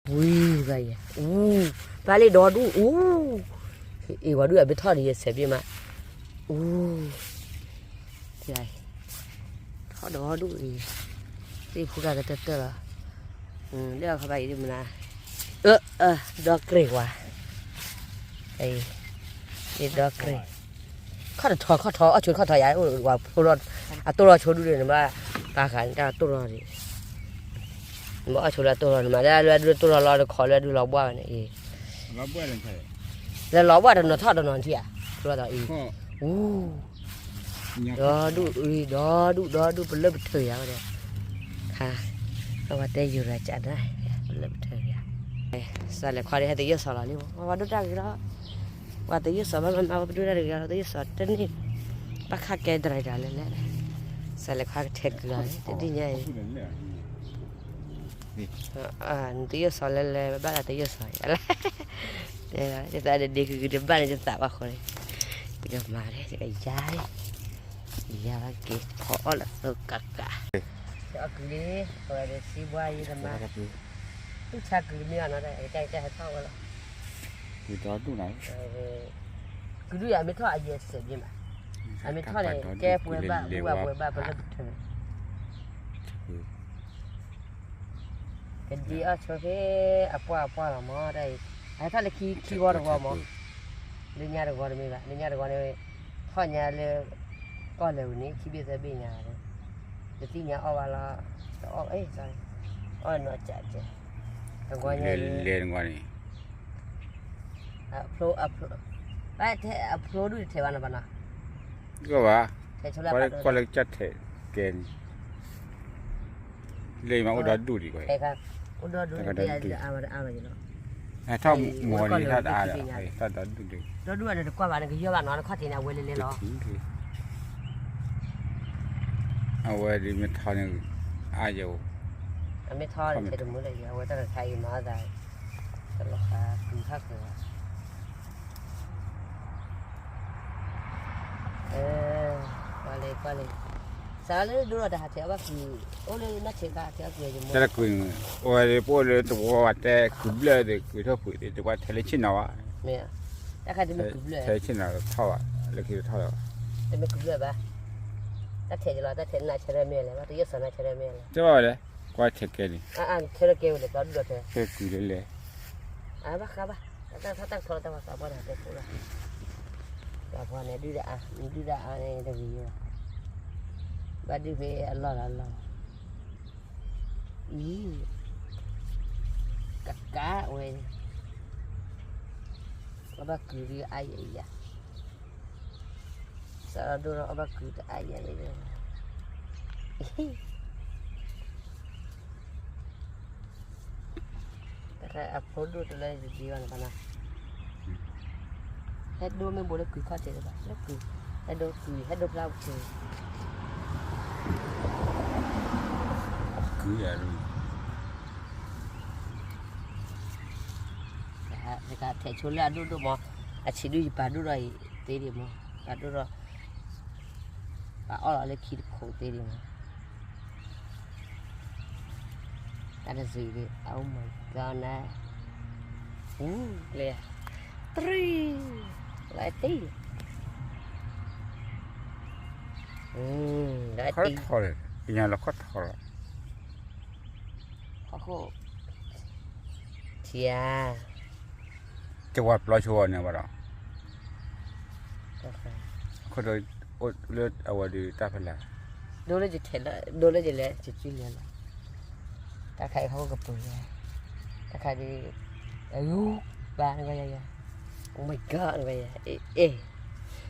ဝံၤဂၤယဲ, အူ, ပၢ်လ့ဒီဒူၣ်, အူ, အ့ၣ် ဝၤဒူၣ်အဘ့ၣ်ထီၣ်န့ၣ် ယဆဲးဘ့ၣ်မး, အူ, ထီၣ်ဒီဒူၣ်အံၤ, သ့ၣ်ဖူကကတၢၢ်တၢၢ်လီၤ, လၢအခီပညီအံၤဒ်မနုၤ, အၢ အၢ ဒီကရ့ၣ်ဝါ, အ့ၣ် ဒီကရ့ၣ်, ခီၣ်တထီ ခီၣ်ထီ အီၣ်ဆိခီၣ်ထီယၤ, အတိၢ်လီၤဆိဒူၣ်ဒီး နဘၣ်ပာ်ဃာ်န့ၣ် တၢ်တိၢ်လီၤဒံး နဘၣ်အီၣ်ဆိလၢအတိၢ်လီၤန့ၣ်မး, လၢအဒုးတိၢ်လီၤလီၤဒီးခီလၢအဒုးလီၤဘှၣ်ဝဲန့ၣ်အံၤ, လၢလီၤဘှၣ်တနီၤထီၣ်တနီၤထံၣ်ဧါ, အံၤ, အူ, ဒီဒူၣ်အံၤ ဒီဒူၣ် ဒီဒူၣ် ပလၢပထၢၣ်ယၤဝဲဒီး, ခါ, အဝဲတဲယိၤရၤကးဒၣ်, ပလၢပထၢၣ်ယၤ, စးလဲၤခွါဒ်ဟဲတယၢၢ်စီၤလီၤလံ, ပှၤဒိၣ်တၢ်ဂ့ၤလီၤ, ပှၤတယၢၢ်စီၤဘၣ်မးမး ပဒိၣ်တၢ်တဂ့ၤလီၤ, တယၢၢ်စီၤတန့ၢ်, ဘၣ်ခါကဲဒရၤဒၣ်လဲၣ်လဲၣ်, စးလဲၤခွါကထဲကုၢ်လီၤ, တဒ်ညါအံၤ နတယၢၢ်စီၤလဲၤလဲၤ ဘၣ်သးတယၢၢ်စီၤ, ယသးဒ့ဒ့ကုကုတဘၣ်န့ၣ် ယသးဘၣ်ဃီန့ၣ်, ယကမၤလဲၣ် ယကယါ, ယၤဘၣ်က့ၤဖီအီၣ်လၢသိကကး, အီၣ်ကုၢ်လံ, အဝဲဒၣ်စံဘှါယံၤတမါ, သူၣ်ဆါကုၢ်တမံၤအီၤနီၤ တၢ်ဟဲထီၣ်ဝဲလီၤ, ကုၢ်ဒုၣ်အမ့ၢ်ထီၣ်အယဲၢ်စဲးဘ့ၣ်မး, အမ့ၢ်ထီၣ်န့ၣ် ကဲပှဲၤဘၣ် အူဘၣ်ပှဲၤဘၣ် ပလၢပထၢၣ် ကဒံအီၣ်ဆိဖဲအပှၢ်အပှၢ်လီၤမး တၢ်အံၤ, အဟဲထီၣ်လၢခံခံဂီၤတဂီၤမး, လၢညါတဂီၤတမ့ၢ်ဘၣ်, လၢညါတဂီၤန့ၣ်, ထီၣ်ညါလၢ, ကီၢ်လဲၤဝံၤန့ၣ် ခံဘ့ၣ်သၢဘ့ၣ်ညါ, တသ့ၣ်ညါအီၣ်ဘၣ်လီၤ, တအီၣ်, အီၣ်နီၢ်ကးကဲ, တဂီၤညါ, လဲၤတဂီၤန့ၣ်, အဖျိဒုၣ်တထဲးဘၣ်နီၤဘၣ်နီၤ, ကဘၣ်, ကွၢ်လၢကစၢ်ထဲးကဲန့ၣ် လၢမးအိၣ်ဒီဒူၣ်ဒံးကွၢ်, အိၣ်ဒီဒူၣ်ဒံး, အါဝဲတအါဝဲယလီၤ, ထီၣ်မီၤန့ၣ် ထီၣ်တအါဒီး, ထီၣ်ဒီဒူၣ်ဒံး, ဒီဒူၣ်အန့ၣ်တကွၢ်ဘၣ်န့ၣ် ကယီၢ်ဘၣ်နီၤ နခီၣ်ထံးန့ၣ် အဝဲလဲၤလဲၤလီၤ, အဝဲဒ်မ့ၢ်ထီန့ၣ်, အါယအိၣ်, အမ့ၢ်ထီန့ၣ် ထဲတမုာ်လၢၤ အဝဲတၢ်တခါအံၤမၤအသး, တလီၤဃာ်ကုၢ်ခါဃၢၤ ကွၢ်လံ, ကွၢ်လံ, စးလၢဒိၣ်ဒီးတဟးထဲအီၣ်ဘၣ်ကုၢ်, အိၣ်လၢနီၢ်ဆံးခါထဲအီၣ်ကုၢ်ယမိၢ်, အိၣ်ဝဲဒၣ်ပအိၣ်လၢတဝီဝဲတဲကုၢ်ဘျၢၣ်ဒီး ကုၢ်ထီၣ်ဖုးသ့ၣ် တကွၢ်ထဲလၢဆ့ၣ်နီၤဘၣ်, မ့ၢ်, တၢ်ခါတမ့ၢ်ကုၢ်ဘျၢၣ်, ထဲဆ့ၣ်နီၤထီၣ်ဘၣ်, လၢခံတထီၣ်လၢၤဘၣ်, တမ့ၢ်ကုၢ်ဘျၢၣ်ဘၣ်, တၢ်ထဲးယလီၤ တၢ်ထဲးနၤဆၢထၢၣ်မ့ၢ်လဲၣ်, ဘၣ်တယဲၢ်စီၤနၤဆၢထၢၣ်မ့ၢ်လဲၣ်, တဲဘၣ်ဝဲလဲၣ်, ကွၢ်ထဲးကဲန့ၣ်, ဆၢထၢၣ်ကဲဝဲလဲၣ် ဒီဒူၣ်ဒီးထဲး, တဲကုၢ်လဲၣ်လဲၣ် အဘၣ်ဃးဘၣ်, တၢ်ထီၣ်တၢ်ထီတၢ်ဝဲသးပှၢ်န့ၣ်တဲဖိလီၤ, သးပှၢ်န့ၣ်ဒုၣ်ဒၣ်အါ, ဒုၣ်ဒၣ်အါန့ၣ်တဂ့ၤ, ဘၣ်ဒုၣ်ဖဲအလီၢ်လီၤလီၢ်, အံၤ, ကကးဝဲ, အဘၣ်ကုၢ်ဒုၣ်အါယဲၢ်ယၤ စးထီၣ်ဒိၣ်ထီၣ်အီၣ်ဘၣ်ကုၢ်တအါယဲၢ်လံ, တၢ်အဖိဒိၣ်တလၢယဒံဘၣ်န့ၣ်ဘၣ်နီၤ, ဟဲဒိမ့ၢ်ဘိးလၢကုၢ်ခီၣ်ထံးလၢၤဘၣ်, လၢကုၢ်, ဟဲဒိကုၢ် ဟဲဒိဖျါဝဲထံး, ကုၢ်ယၤ, တခါထဲးဆိလၢအဒိၣ်ဒိၣ်မး, အဆံးဒုၣ်ယပာ်ဒိၣ်ထီၣ်အံၤသ့ဒံးမး, ပာ်ဒိၣ်ထီၣ်, ပာ်အီၣ်လီၤလၢခံတခိးသ့ဒံးမး, တၢ်တစံးဒံး Oh my God နၤ, လဲၤ, three, လီၤတံၢ်, လီၤတံၢ်, ပညာလီၤခီၣ်ထီၣ်လီၤ, ဟီၣ်ခိၣ်, ထံဧါ, ကဝၤပျီဆိအီၤန့ၣ်ဘၣ်ဒီး, ခိၣ်ဒီး, အိၣ်လၢအဝဲဒုးတၢ်ဖဲလဲၣ်, ဒိလၢယထဲးလၢ ဒိလၢယလဲၤ ယစုလဲၤလီၤ, တၢ်ခါအံၤဟီၣ်ခိၣ်ကပၤလီၤ, တၢ်ခါဒုး, အယူ, ဘၣ်နကယၤယၤ, Oh my God နကယၤ, အ့,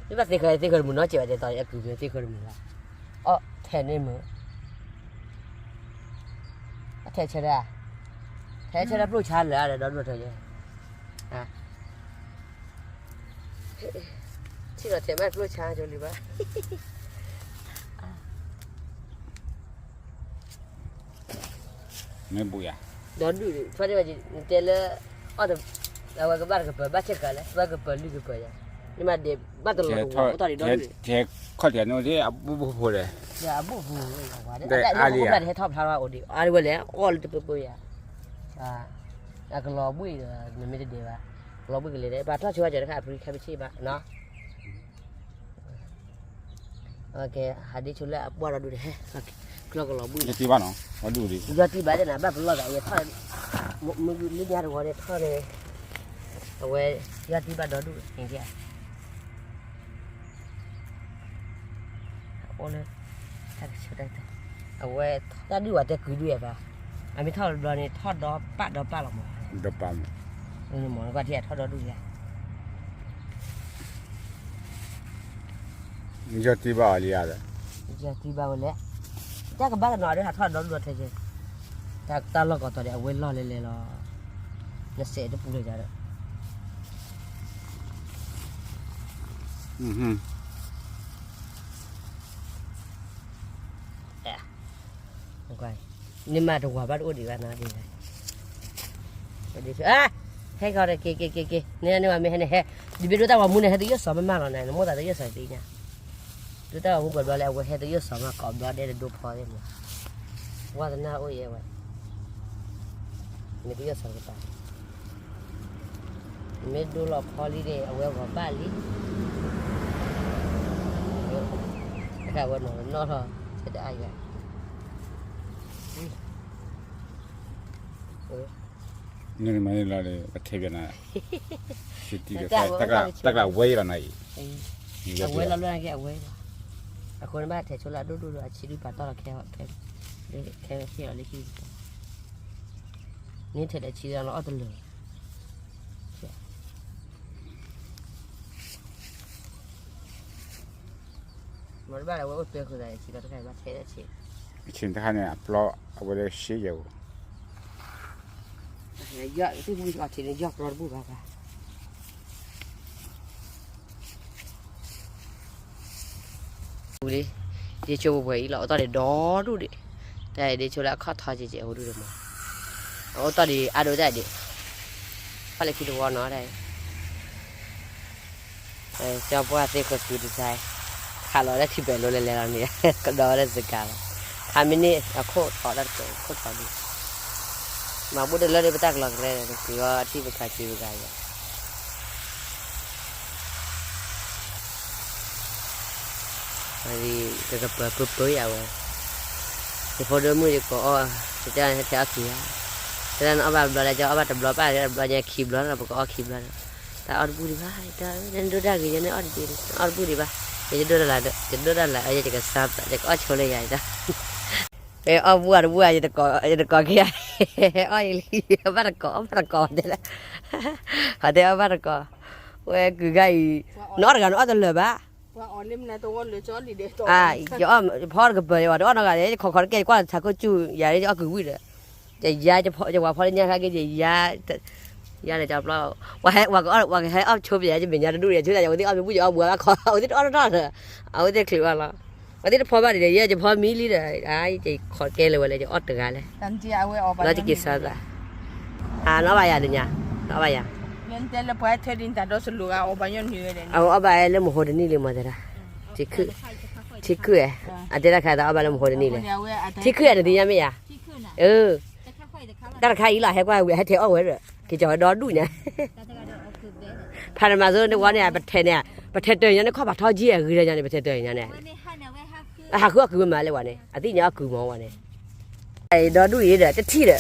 မ့ၢ်ဘၣ်သ့ၣ်ဃၢၤသ့ၣ်ဃၢၤတမုာ်နီတစဲးဘၣ် ဒ်သိးအကုၢ်ပယီၤသ့ၣ်ဃၢၤတမုာ်ဘၣ်, အီၣ်ထဲးန့ၣ်မုာ် အထဲးဆၢဒၣ်, ထဲးဆၢဒၣ်ပျိၢ်ဆါလၢအဒီဒူၣ်ထဲးယဲၢ်, ထံၣ်လီၤထဲးမးပျိၢ်ဆါကၠိလံဘၣ်, မ့ၢ်ဘူးယၤ, ဒီဒူၣ်, ဖဲန့ၣ်ဘၣ်နတဲလၢ, အီၣ်, အဝဲကဘၣ်တကပၤ ဘၣ်ဆဲးကၤလဲၣ် ဘၣ်ကပၤလွံၢ်ကပၤယၤ, နမၤဒဲး ဘၣ်တလီၤတဝီ အိၣ်တ့ၢ်ဒီဒူၣ်, ထဲးခီၣ်ထံးန့ၣ် အဘူၣ်ဖိလဲၣ်, အဘူၣ်ဖိ, အါလံဧါ, ဟဲထီၣ်ဖျါထီၣ်အိၣ်ဒံး အါဝဲလဲၣ် အီၣ်လၢတပၢပၢယၤ, အကလီၤဘှံးဒီး နမ့ၢ်တဒဲးဘၣ်, ကလီၤဘှံးကလဲၤဒီး ပှၤထီၣ်ဆိဝဲကၠီတခါ အဖရံခဲပဆ့ၣ်ဘၣ်နီၤ, ဟးဒ့ဆိလၢအပှၢ်ဒီဒူၣ်န့ၣ်ဟဲ, ကလီၤကလီၤဘှံး, ယီၢ်တံၢ်ဘၣ်န့ၣ် ဘၣ်ပလီၢ်သး ယထီၣ်, မုၢ်လၢညါတဝီန့ၣ်ထီၣ်န့ၣ်, အဝဲ, ယီၢ်တံၢ်ဘၣ်ဒီဒူၣ်န့ၣ်, အိၣ်လၢ, အဝဲ, တၢ်ဒုၣ်ဝဲတဲကုၤဒုၣ်ယဲဘၣ်, အမ့ၢ်ထီၣ်တဘျီန့ၣ် ထီၣ်ဒီပၣ်ဒီပၣ်လီၤမး, ဒီပၣ်မး, မ့ၢ်နကွၢ်ထံၣ်အထီၣ်ဒီဒူၣ်ယဲ ယီၢ်တံၢ်ဘၣ်အီၤလံဧါဒီး, ယီၢ်တံၢ်ဘၣ်ဝဲလဲၣ်, တၢ်ကဘၣ်ကနီၤဒီးဟးထီၣ်ဒီဒူၣ်ဒီးထဲက့ၤ, တၢ်လီၢ်ကီၤတီၤဒီး အဝဲလီၢ်လဲၤလဲၤလီၤ, နစဲးတပူၤလၢၤယၤဒီး န့ၣ်မးတဝၤဘၣ်တအိၣ်ဒံးဘၣ်နီၤ, ဟဲကီးဒီး က့ၤက့ၤက့ၤက့ၤ န့ၣ်န့ၣ်မ့ၢ်ဟဲန့ၣ်ဟဲ, ဒ်ဘ့ၣ်ဒိၣ်တၢ်ဂီၤမူန့ၣ် ဟဲတယိၣ်စီၤမးမးလီၤန့ၣ် နမိၢ်သးတယိၣ်စီၤသ့ၣ်ညါ, ဒိၣ်တၢ်ဂီၤမူပှၤဘျီလၢအဝဲဟဲတယိၣ်စီၤမး ကိးဘျီဒဲတဒိဖီသ့ၣ်မး, ဝါသနာအိၣ်ယဲဝဲ, မ့ၢ်တယိၣ်စီၤကပၤ မ့ၢ်ဒိလီၤဖီလံန့ၣ် အဝဲဂီၤဘၣ်လံ, တၢ်ဝဲနီၤနီၢ်ထီၣ်, တအါယၤ, န့ၣ်မၤန့ၣ်လီၤဒီး ပထဲဘၣ်နၤ, တၢ်ကလးဝဲလီၤနၤအံၤ, အဝဲလီၤလၢက့အဝဲလီၤ, အဃိန့ၣ်ဘၣ်ထဲဆိလၢအဒိၣ်ဒိၣ်ဒီး အဆံးဒုပာ်တီၢ်လီၤခဲ, ခဲဟ့ၣ်လီၤလၢဟံၣ်, န့ၣ်ထဲဒီးဆံးလီၤအီၣ်တလၢာ် မ့ၢ်တဘၣ်ဒီး အဝဲအိၣ်တၢ်ဃုာ်သး ဆံးလီၤတခါဘၣ်ထဲဒီးဆံး, ဆံးတခါန့ၣ် အပျီ, အဝဲလၢရှ့ယဲၢ်ဧိၤ, ယီၢ်တဘၣ်အီထံးန့ၣ် ယီၢ်ပျီတဘူၣ်ဘၣ်ဘၣ် လံ, ဒ့ဆိပှဲၤအံၤလီၤအိၣ်တီၢ်ဒံးဒီဒူၣ်ဒံး, တၢ်ဒ့ဆိလၢအခီၣ်ထီကဲကဲအိၣ်ဒူၣ်ဒံးမး, အိၣ်တီၢ်ဒံးအါဒိၣ်တၢ်ဒံး, ဖၣ်လၢခံတဝီနီၤတၢ် ကၠီပှၢ်သ့ၣ်ဃၢၤကုတစဲး, ခးလီၤလၢထံပှဲၤလိလဲၤလဲၤလီၤန့ၣ် ကဒီးဝဲလၢသကၤလီၤ, ခါမ့ၢ်န့ၢ်အခိၣ်ထီၣ်တၢ်တခိၣ်ထီၣ်ဒံး, မၤဘူၣ်တလၢဒီးပတၢ်ကလီၤကရဲဒီး က့ၤအီထံၣ်ပခးစုပဂၤယၤ ကကပၢၤပၢၤပၢၤယၤဝဲ, ယဖိဒိၣ်မုၣ်ယကိးအီၣ်, ယတဲထဲအီၣ်ခံဂၤ, တဲဒၣ်နအီၣ်ဘၣ်ဘျီလၢ ယအီၣ်ဘၣ်တဘျီဘၣ် တဘျီညါခံဘျီလီၤ ပကအီၣ်ခံဘျီလီၤ, တၢ်အီၣ်တဘူၣ်ဒံးဘၣ်, တၢ်ဒိၣ်တၢ်ဂ့ၤညါန့ၣ်အီၣ်တဘူၣ်ဒံး, အီၣ်တဘူၣ်ဒံးဘၣ်, ယဒိၣ်တၢ်လၢ, ယဒိၣ်တၢ်လၢ ယကစၢ်, ယကအီၣ်ဆိလၢယၤတၢ် အီၣ်ဘူၣ်အတဘူၣ်ဧါ, ယတကိးက့ၤဧါ, အီၣ်အံၤလံ, ဘၣ်တကိး အီၣ်ဘၣ်တကိးတဲလၢ, ဟးတဲအီၣ်ဘၣ်တကိး, ဝဲကုၤဂၤအံၤ, နအီၣ်တဂၤနအီၣ်တလၢာ်ဘၣ်, ယအီၣ်ဖီတကပၤယဝဲ တအီၣ်နီတဂၤဒီး ယခိးခီတကဲ ယကွၢ်လၢထးခိၣ်ကၠူၣ်ယၤ ယအီၣ်ကုၤဝံၣ်ဒီး, ယယါ, ယဝၤဖီလၢညါခါက့ၤ ယယါ, ယါန့ၣ်ကပျီ, ပှၤဟဲအီၣ်ဆိပယၤ ယမဲာ်ညါတဒူၣ်ဒီး ယဆိယၤ အဝဲသ့ၣ်အီၣ်မ့ၢ်ဘူၣ် ယအီၣ်ဘူၣ်အီၣ်ခီ အဝဲသ့ၣ်တအီၣ်နီတဂၤဒီး, အဝဲသ့ၣ်ချုးအီၤလီၤ, အဝဲသ့ၣ်တဖီဘၣ်ဒံးဒီး ယဲယဖီမံလံဒီး, ယခိးကဲလၢာ်ဝဲလၢယအီၣ်တဂၤလဲၣ်, လီၤယက့ၤစၢ်သး, နအီၣ်ဘၣ်ယၤတညါ, နအီၣ်ဘၣ်ယၤ, အဝဲအီၣ်ဘၣ်လၢမဟိတနံၣ်လံမးတဲဒၣ်, ထံခုၣ်, အတဲတၢ်ခါသးအီၣ်ဘၣ်လၢမဟိတနံၣ်လဲၣ်, ထံခုၣ်အတသ့ၣ်ညါမ့ၢ်ယၤ, အၢ, တၢ်တခါအံၤလီၤ ဟဲကွၢ်ဝံၤ ဟဲထဲးအီၣ်ဝဲဒီး က့ၤကီၤဝဲဒီဒူၣ်ညါ, ဖးနမၤစိန့ၣ်ဝဲန့ၣ် ပထဲးန့ၣ်, ပထဲးတၢၢ်ညါန့ၣ် ခီၣ်ဖးထီကံအဂ့ၤညါန့ၣ် ပထဲးတၢၢ်ညါန့ၣ်, အဟးဃုအီၣ်ကုၤဝဲမးလၢဝဲန့ၣ် အသ့ၣ်ညါအီၣ်ကုၤမးဝဲန့ၣ်, ဒီဒူၣ်အံၤဒီး တထံၣ်ဒီး,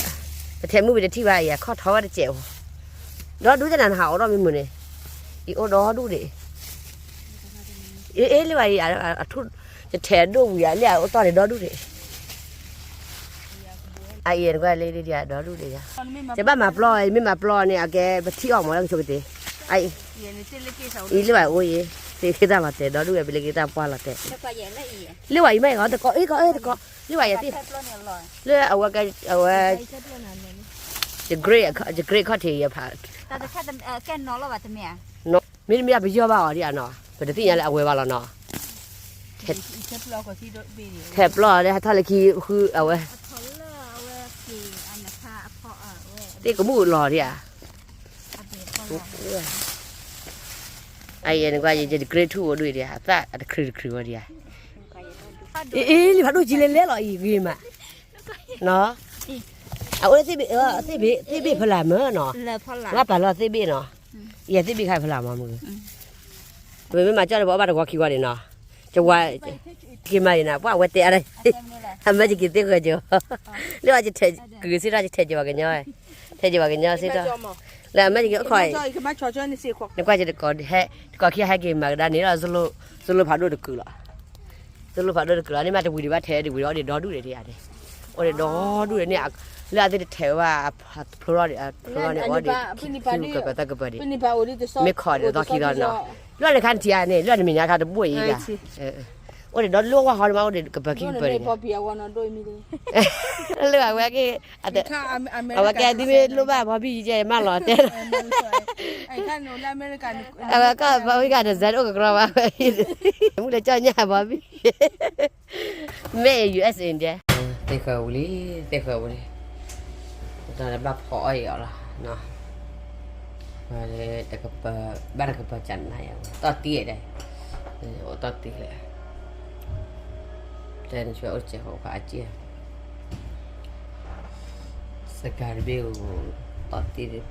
ပထဲးမုၢ်ဝံၤတထံၣ်ဘၣ်အံၤ အခီၣ်ထီဝဲတစဲးအိၣ်, ဒီဒူၣ်တနၤနဟးအိၣ်ဒီးမ့ၢ်မုာ်န့ၣ်, အံၤအိၣ်ဒီဒူၣ်ဒံး အ့ လၢဝဲအံၤ, အထူၣ်, ယထဲးဒိၣ်ဝံၤ အလၢအအိၣ်တီၢ်န့ၣ်ဒီဒူၣ်ဒံး, အအံၤနကွၢ်လၢဒ်ဒီဒူၣ်ဒံး, ယဘၣ်မၤပျီ, ယမ့ၢ်မၤပျီန့ၣ် အကဲပထံၣ်အီၣ်မးလၢကဆိကတ့ၢ်, အအံၤ, အံၤလၢဝဲအိၣ်အံၤ, ပလ့က့ၤတၢ်လီၤတဲာ် ဒီဒူၣ်ဝဲ ပလ့က့ၤတၢ်ပှၢ်လီၤတဲာ်, လၢဝဲအံၤမ့ၢ်အီၤတကိး, အ့ၣ်ကိးအ့ၣ်တကိး, လၢဝဲအံၤသ့ၣ်, လၢအဝဲ, အဝဲ ယကြ့ခီၣ်ထံးယဖး, မ့တမ့ၢ်ပယီၢ်ဘၣ်အီၤဒ်အနီၤ, ပတသ့ၣ်ညါလၢအဝဲဘၣ်လီၤနီၤ, ထဲးပျီလၢ ဟဲထီၣ်လၢခံဃုအဝဲ, သ့ၣ်ကမူၣ်လီၤဒ်ဧါ, အအံၤနကွၢ်ယကြ့ထူၣ်ဝဲဒ်ဧါ, အသၣ်အတခရံးတခရံးဝဲဒ်ဧါ, အ့ လံဖးဒိၣ်ကံလဲၤလဲၤလီၤအံၤဂ့ၤမး, နီၤ, အိၣ်သ့ၣ်ဘ့ၣ်, သ့ၣ်ဘ့ၣ်ဖီလာ်မ့ၢ်နီၤ, ပှၤပာ်လီၤသ့ၣ်ဘ့ၣ်နီၤ, ယဲသ့ၣ်ဘ့ၣ်ခါဖီလာ်မ့ၢ်မုၢ်, ပမ့ၢ်မၤကၠီၣ်ဒီး ပအီၣ်ဘၣ်တဂီၤခံဂီၤန့ၣ်နီၤ, ကဝါ, က့ၤမၤအံၤနၤ ပှၤဝဲတဲအါ, အမဲာ်က့ၤသ့ၣ်ဃၢၤကၠီ, လၢအကထဲးကုၤစ့ၢ်ထီၣ် ကထဲးကၠီပှၤကညီ, ထဲးကၠီပှၤကညီစ့ၢ်ထီၣ်, လၢအမဲာ်က့ၤအိၣ်ခိး, နကွၢ်က့ၤတကိး, တကိးခံဟဲက့ၤမၤကဒါန့ၣ်လီၤ, သိလိဖးဒိၣ်တကုၤလီၤ သိလိဖးဒိၣ်တကုၤလီၤ, န့ၣ်မးတဝံၤဒံးဘၣ်ထဲးဒံးဝံၤဒီး အိၣ်ဒံးဒီဒူၣ်ဒံးဧါန့ၣ်, အိၣ်ဒံးဒီဒူၣ်ဒံးန့ၣ်, လၢအသ့ၣ်တထဲးဝဲဘၣ်, ဖျိထီၣ်ဒံး, ဖျိထီၣ်န့ၣ် အိၣ်ဒံး, ကပၢၤသၢကပၢၤဒံး, မ့ၢ်ခိးဒံးသီခံသီနီၤ, လၢန့ၣ်ခါတထံၣ်ဧါန့ၣ် လၢနမဲာ်ညါခါတဘိၣ်အံၤဂၤ, အိၣ်ဒံးဒီဒူၣ်ဝဲဟီန့ၣ်မး အိၣ်ဒံးကပၢၤခံကပၢၤဒံး, လၢအဝဲက့ၤ အဝဲကဲဒ်မ့ၢ်လိၣ်ဘၣ်ဘီဘံၣ်ယဲမးလီၤတဲလီၤ, အဝဲကဘီဘံၣ်ကဒီးစဲအိၣ်ကကြီဘၣ်ဝဲ, မုၢ်လၢကၠီၣ်ညါဘီဘံၣ်, မ့ၢ် ယူၢ်အ့းအ့း ဒဲး, သ့ၣ်ဃၢၤဝံၤလံ, သ့ၣ်ဃၢၤဝံၤလံ, တၢ်ဘၣ်ဖီအီၣ်အီၤလီၤ, တကပၢၤ, ဘၣ်တကပၢၤကနါယၤ, တီၢ်တံၢ်ဒဲး, အိၣ်တီၢ်တံၢ်လဲၣ်, တဲနဆွဲအိၣ်စဲးဃီဖးအစ့ၢ်, စကၤတဘ့ၣ်အိၣ်, တီၢ်တံၢ်